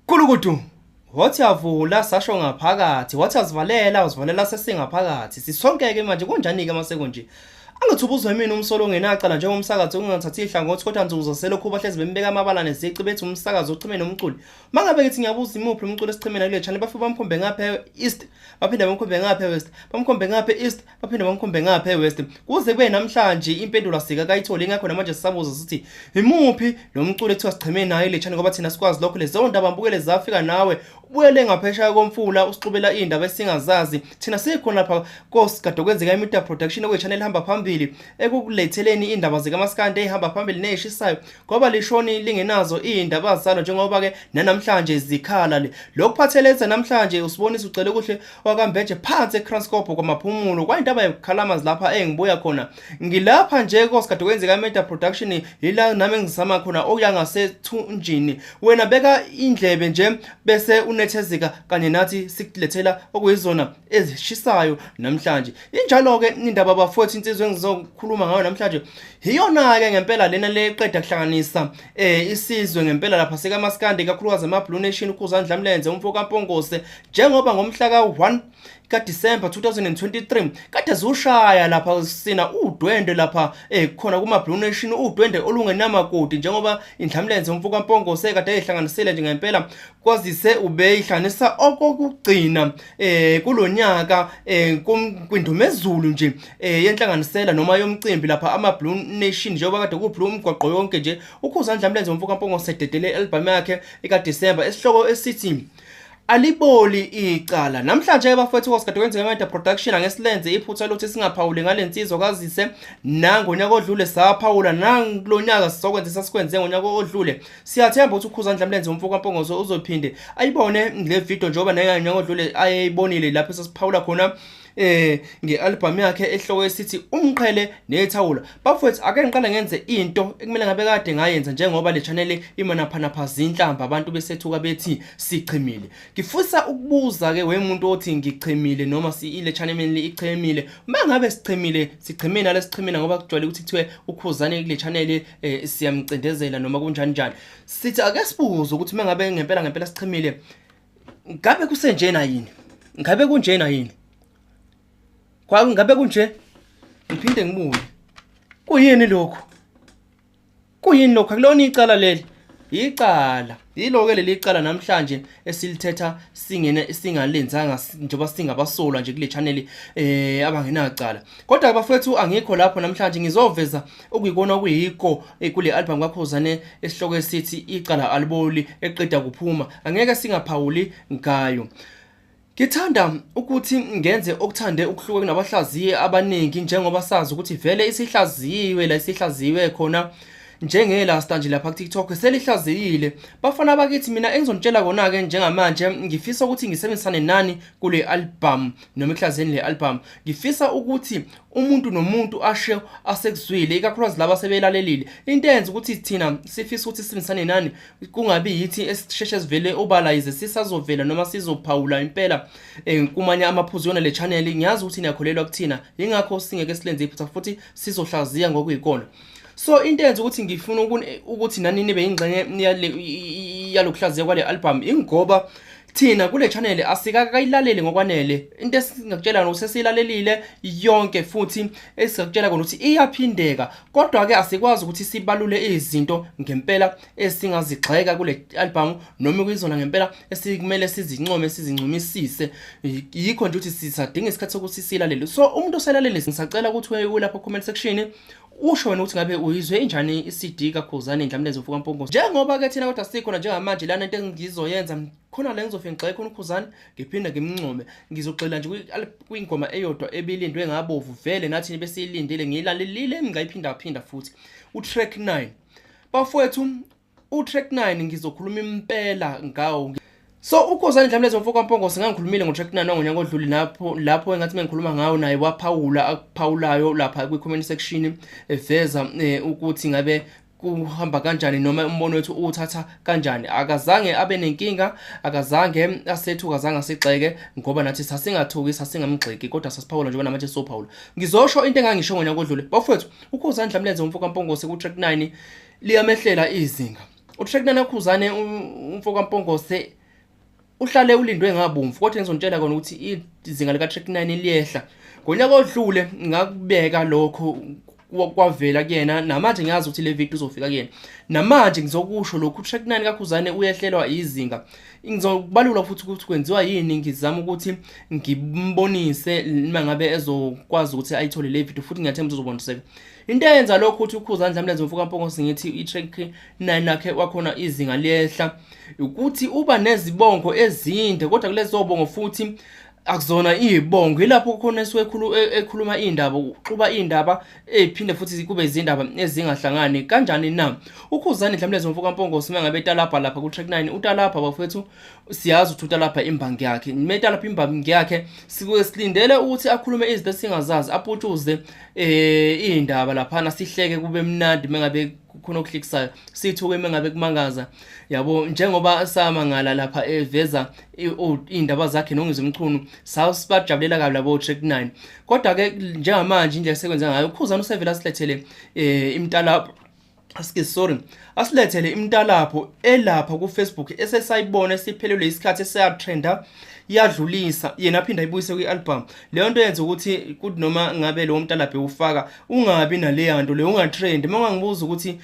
Kulukudu wathi avula sasho ngaphakathi wathi azivalela uzivalela sesingaphakathi sisonke-ke manje kunjani-ke mase kunje angithi ubuzwe mina umsolo ongenacala njengomsakazi ongathathi ihlangothi kodwa nzuzo selokhu bahlezi bembeka amabala nezici bethi umsakazi ochime nomculi mangabe ngithi ngiyabuza imuphi umculi esichimena kule channel bafike bamkhombe ngapha east baphinde bamkhombe ngapha west bamkhombe ngapha east baphinde bamkhombe ngapha eWest kuze kube namhlanje impendulo asikakayitholi ingakho namanje sisabuza sithi imuphi lo mculo ekuthiwa sicheme naye le channel ngoba thina sikwazi lokho lezo ndaba mbukele zafika nawe ubuyele ngaphesheya komfula usixubela iy'ndaba esingazazi thina sikhona lapha kosigade kwenzeka imedia production okuyi-channel ehamba phambili ekukuletheleni iy'ndaba zikamaskandi ey'hamba phambili ney'shisayo ngoba lishoni lingenazo iy'ndaba zalo njengoba-ke nanamhlanje zikhala le lokuphatheleza namhlanje usibonisa ucele kuhle wakambeje phansi eKranskop kwamaphumulo kwayintaba yokukhalamazi lapha engibuya khona ngilapha nje kosigade kwenzeka imedia production yila nami engizama khona okuya ngasethunjini wena beka indlebe nje bese unethezeka kanye nathi sikulethela okuyizona ezishisayo namhlanje injalo-ke indaba bafowethu insizwa engizokhuluma ngayo namhlanje iyona-ke ngempela lena leqeda kuhlanganisa isizwe ngempela lapha sikamaskandi kakhulukazi ama-blue nation ukhuzani dlamlenze umfo kampongose njengoba ngomhla ka-1 kaDisemba 2023 kade zushaya lapha sina udwendwe lapha khona kuma Blue Nation udwendwe olungenamakoti njengoba indlamlenze umfo kaMpongose kade ehlanganisile nje ngempela kwazise ubeyihlanganisa okokugcina kulonyaka kwindumezulu nje yenhlanganisela noma yomcimbi lapha ama Blue Nation njengoba kade ku Blue umgwaqo yonke nje uKhuzani Dlamlenze umfo kaMpongose dedele album yakhe ekaDisemba esihloko esithi aliboli icala namhlanje bafethu kwasikade kwenzeka Media Production angesilenze iphutha lokuthi singaphawuli ngalensizwa kwazise nangonyaka odlule saphawula nangilonyaka sizokwenza sasikwenze ngonyaka odlule siyathemba ukuthi uKhuzani Dlamlenze umfo kaMpongoso uzophinde ayibone le video njengoba naye ngonyaka odlule ayeyibonile lapho sasiphawula khona ngealbum yakhe ehloko esithi umqhele nethawula bafowethu ake ngiqale ngenze into ekumele ngabe kade ngayenza njengoba le channel imanaphanapha zinhlamba abantu besethuka bethi sichemile ngifisa ukubuza ke wemuntu othi ngichemile noma si ile channel ichemile mangabe sichemile sichemile nalesichemile ngoba kujwayele ukuthi kuthiwe ukhuzane kule channel siyamcindezela noma kunjani njani sithi ake sibuze ukuthi mangabe ngempela ngempela sichemile ngabe kusenjena yini ngabe kunjena yini kwa ngabe kunje ngiphinde ngibuye kuyini lokho kuyini lokho akulona icala leli icala yilo ke leli icala namhlanje esilithetha singene singalenzanga njengoba singabasolwa nje kule channel abangenacala kodwa bafethu angikho lapho namhlanje ngizoveza okuyikona okuyikho kule album kaKhuzane esihloko esithi icala aliboli eqeda kuphuma angeke singaphawuli ngayo. Ngithanda ukuthi ngenze okuthande ukuhluka kunabahlaziyi abaningi njengoba sazi ukuthi vele isihlaziyiwe la isihlaziyiwe khona njengelasta nje lapha ku-TikTok selihlaziyile bafana bakithi mina engizonitshela kona-ke njengamanje ngifisa ukuthi ngisebenzisane nani kule album noma ekuhlaziyeni le album ngifisa ukuthi umuntu nomuntu ashe asekuzwile ikakhulukazi laba sebelalelile into eyenza ukuthi thina sifisa ukuthi sisebenzisane nani kungabi yithi esisheshe sivele obala yize sisazovela noma sizophawula impela kumanye amaphuzu yona le channel ngiyazi ukuthi niyakholelwa kuthina yingakho singeke silenze iphutha futhi sizohlaziya ngokuyikona so into eyenza ukuthi ngifuna ukuthi nani nibe ingxenye yalokuhlaziya kwale album ingoba thina kule channel asikakayilaleli ngokwanele into esingakutshela yona sesiyilalelile yonke futhi esingakutshela kona ukuthi iyaphindeka kodwa ke asikwazi ukuthi sibalule izinto ngempela esingazigxeka kule album noma kuyizona ngempela esikumele sizincome sizincumisise yikho nje ukuthi sisadinga isikhathi sokuthi silalele so umuntu oselalele ngisacela ukuthi uye lapho comment section usho wena ukuthi ngabe uyizwe injani i-CD kaKhuzani Ndlamlenze ufuka Mpongoso njengoba ke thina kodwa sikhona njengamanje lana into engizoyenza khona la ngizofike ngigxeke khona uKhuzani ngiphinde ngimncome ngizogxila nje kwingoma eyodwa ebilindwe ngabovu vele nathi besiyilindile ngiyilalelile ngayiphinda phinda futhi utrack 9 bafowethu utrack 9 ngizokhuluma impela ngawo so uKhuzani Dlamlenze mfo kaMpongo singangikhulumile ngo-track 9 wangonyaka odlule lapho engathi mengikhuluma ngawo naye waphawula akuphawulayo lapha kwi-comment section eveza ukuthi ngabe kuhamba kanjani noma umbono wethu uwuthatha kanjani akazange abe nenkinga akazange asethu akazange asigxeke ngoba nathi sasingathuki sasingamgxeki kodwa sasiphawula njengoba namanje sophawula ngizosho into engangisho ngonyaka odlule bafowethu uKhuzani Dlamlenze umfo kaMpongose ku-track 9 liyamehlela izinga utrack 9 uKhuzane umfo kaMpongose Uhlale ulindwe ngabomvu, kodwa ngizonitshela kona ukuthi izinga lika track 9 liyehla. Ngonyaka odlule ngakubeka lokho kwavela kuyena, namanje ngiyazi ukuthi le video uzofika kuyena. Namanje ngizokusho lokhu, track 9 kaKhuzane uyehlelwa izinga. Ngizokubalula futhi ukuthi kwenziwa yini, ngizama ukuthi ngimbonise uma ngabe ezokwazi ukuthi ayithole le video, futhi ngiyathemba uzoboniseka. Into eyenza lokho ukuthi uKhuzani Dlamlenze umfoka Mpongose ngithi i-track 9 lakhe wakhona izinga liyehla ukuthi uba nezibongo ezinde, kodwa kulezo bongo futhi akuzona izibongo, ilapho khona esuke ekhuluma indaba, uxuba indaba eziphinde futhi kube izindaba ezingahlangani. Kanjani na? UKhuzani Dlamlenze umfoka Mpongose uma ngabe etalabha lapha ku track 9, utalabha bafethu, siyazi ukuthi utalabha imbangi yakhe. Metalapha imbangi yakhe sikuke silindele ukuthi akhulume izinto esingazazi, aputshuze indaba laphana, sihleke kube mnandi mengabe kukhona okuhlikisayo, sithuke mengabe kumangaza, yabo, njengoba samangala lapha eveza indaba zakhe noNgizwe Mchunu, sasibajabulela kabi labo track 9. Kodwa ke njengamanje indlela esekwenza ngayo uKhuzani usevela silethele imtalapho, asilethele imtalapho elapha ku Facebook esesayibona esiphelelwe isikhathi, eseyatrenda yadlulisa, yena aphinda ayibuyise kwi-album. Leyo nto yenza ukuthi kuthi noma ngabe lowo mtalapho ewufaka ungabi naleya nto leyo, ungatrend. Uma ungangibuza ukuthi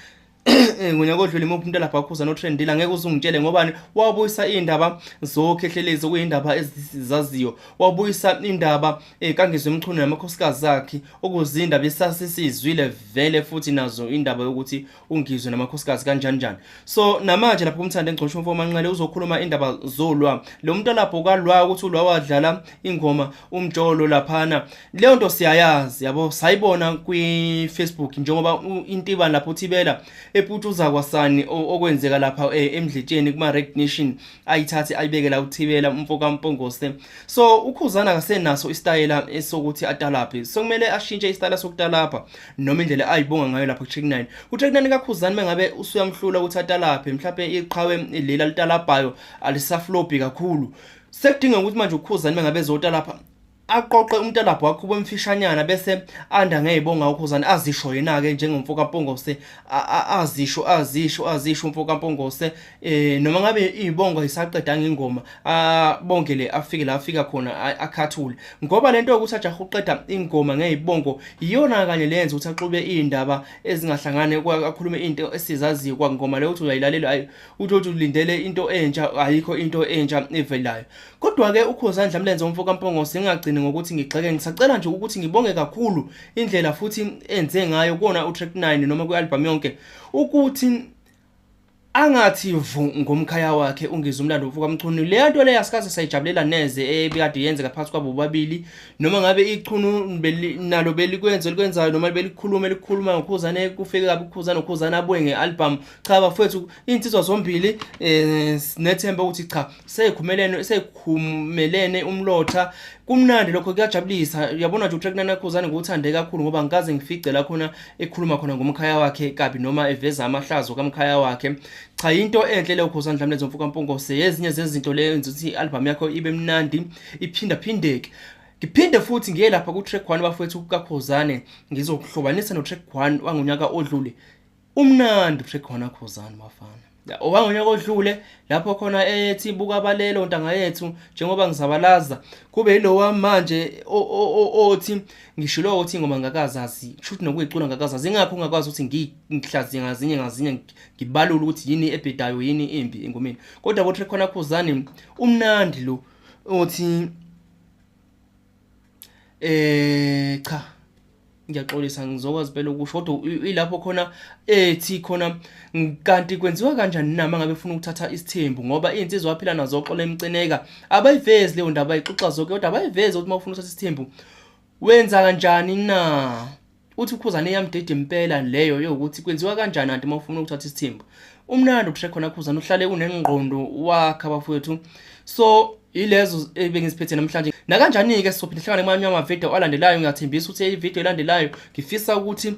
ngonyaka odlule imuphi umntu lapha kaKhuzani otrendile, angeke uze ungitshele, ngobani wabuyisa iy'ndaba zokhehlelezi okuyindaba ezizaziyo, wabuyisa indaba kaNgizwe Mchunu namakhosikazi akhe, okuzindaba esasesizwile vele, futhi nazo indaba yokuthi uNgizwe namakhosikazi kanjani njani. So namanje lapho kumthanda engcosho umfo Manqele uzokhuluma indaba zolwa lo muntu lapho kalwa, ukuthi ulwa wadlala ingoma umjolo laphana, leyo nto siyayazi, yabo, sayibona kwi Facebook njengoba intibani lapho uthibela eputshuza kwasani okwenzeka lapha emdletsheni kuma recognition, ayithathe ayibeke la uthibela umfo kaMpongose. So uKhuzana akasenaso isitayela esokuthi atalaphe, so kumele ashintshe isitayela sokutalapha noma indlela ayibonga ngayo lapha ku-track 9. Ku-track 9 kaKhuzani mengabe usuyamhlula ukuthi atalaphe, mhlawumbe iqhawe leli alitalabhayo alisaflopi kakhulu, sekudinga ukuthi manje uKhuzani mengabe ezotalapha aqoqe umtalabho wakhe ube mfishanyana, bese anda ngeyibonga uKhuzani azisho yena-ke njengomfo kaMpongose, azisho azisho azisho umfo kaMpongose, noma ngabe izibongo isaqedanga ingoma, abonge le afike la afika khona akhathule, ngoba lento yokuthi ajahe uqeda ingoma ngeyibongo iyona kanye leyenza ukuthi axube izindaba ezingahlangani, akhulume into esizaziyo kwangoma leyo, uthi uyayilalela uthi ulindele into entsha, ayikho into entsha evelayo. Kodwa ke uKhuzani Dlamlenze umfo kaMpongose, ngingagcini ngokuthi ngigxeke, ngisacela nje ukuthi ngibonge kakhulu indlela futhi enze ngayo kuona utrack 9 noma kwi-album yonke, ukuthi angathi vu ngomkhaya wakhe uNgizwe umlando umfo kaMchunu. Leyo nto leyo asikaze sayijabulela neze ebikade yenzeka phakathi kwabo bobabili, noma ngabe ichunu nalo belikwenza elikwenzayo, noma belikhuluma elikhuluma ngoKhuzane, kufike kabi uKhuzane, uKhuzane abuye nge-album. Cha bafowethu, iy'nsizwa zombili sinethemba ukuthi cha seyikhumelene, seyikhumelene umlotha, kumnandi lokho, kuyajabulisa. Uyabona nje utrack 9 kaKhuzane ngiwuthande kakhulu, ngoba ngikaze ngifice la khona ekhuluma khona ngomkhaya wakhe kabi noma eveza amahlazo kamkhaya wakhe. Cha, into enhle leyo Khuzani Dlamlenze umfo kaMpongose, ezinye zezinto leyo enza ukuthi i-album yakho ibe mnandi iphinda phindeke. Ngiphinde futhi ngiye lapha ku-track 1 bafowethu kaKhuzane, ngizokuhlobanisa no-track 1 wangonyaka odlule. Umnandi utrack 1 kaKhuzane bafana, owangonyaka odlule lapho khona ethi buka balelo ntanga yethu njengoba ngizabalaza, kube yilowa manje othi ngishilo ukuthi ingoma ngakazazi, shuthi nokuyicula ngakazazi, ingakho ungakwazi ukuthi ngihlaziye ngazinye ngazinye ngibalule ukuthi yini ebhedayo yini imbi engomeni. Kodwa ko track khona Khuzani umnandi lo othi cha ngiyaxolisa, ngizokwazi phela ukusho, kodwa ilapho khona ethi khona kanti kwenziwa kanjani na mangabe ufuna ukuthatha isithembu, ngoba iy'nsizwa waphila nazo oxola emcineka abayivezi leyo ndaba, bayixoxa zonke kodwa abayivezi ukuthi uma ufuna ukuthatha isithembu wenza kanjani na. Uthi uKhuzane iyamdida impela leyo yokuthi kwenziwa kanjani anti uma ufuna ukuthatha isithembu. Umnandi utrack khona Khuzane, uhlale unengqondo wakhe abafowethu. So Ilezo ebengiziphethe namhlanje. Nakanjani-ke sizophinde sihlangane kwamanye amavidiyo alandelayo. Ngiyathembisa ukuthi ividiyo elandelayo ngifisa ukuthi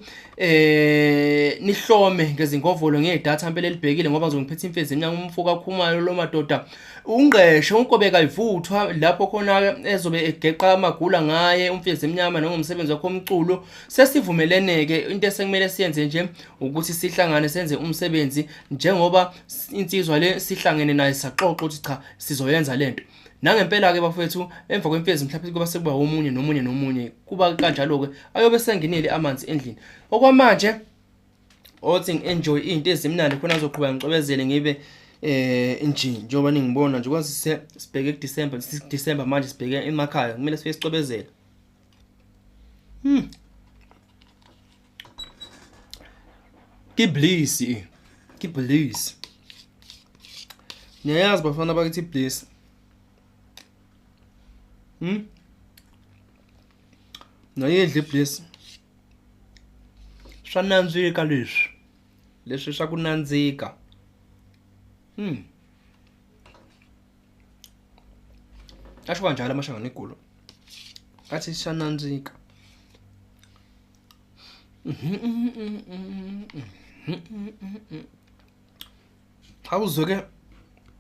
nihlome ngezingovolo ngedatha impela elibhekile ngoba ngizobe ngiphethe imfezi emnyama umfo kaKhumalo lo madoda. Ungqeshe unkobe kayivuthwa lapho khona ezobe egeqa amagula ngaye umfezi emnyama nangomsebenzi wakhe omculo. Sesivumelene-ke into esekumele siyenze nje ukuthi sihlangane senze umsebenzi njengoba insizwa le sihlangene naye saxoxa ukuthi cha sizoyenza lento. Nangempela-ke bafowethu emva kwemfezi mhlawumbe kuba sekuba omunye nomunye nomunye kuba kanjalo-ke ayobe sengenile amanzi endlini. Okwamanje othi ngi-enjoy izinto ezimnandi khona ngizoqhubeka ngicwebezele ngibe nje njengoba ningibona nje kwazi sibheke kuDecember, December manje sibheke emakhaya kumele sifike sicwebezele. Ke bliss e. Ke bliss. Niyayazi bafana bakithi bliss. Nayidla bliss. Swa nandzika leswi. Leswi swa ku nandzika. Asho kanjalo amashangane egolo. Athi swa nandzika. Awuzwe ke.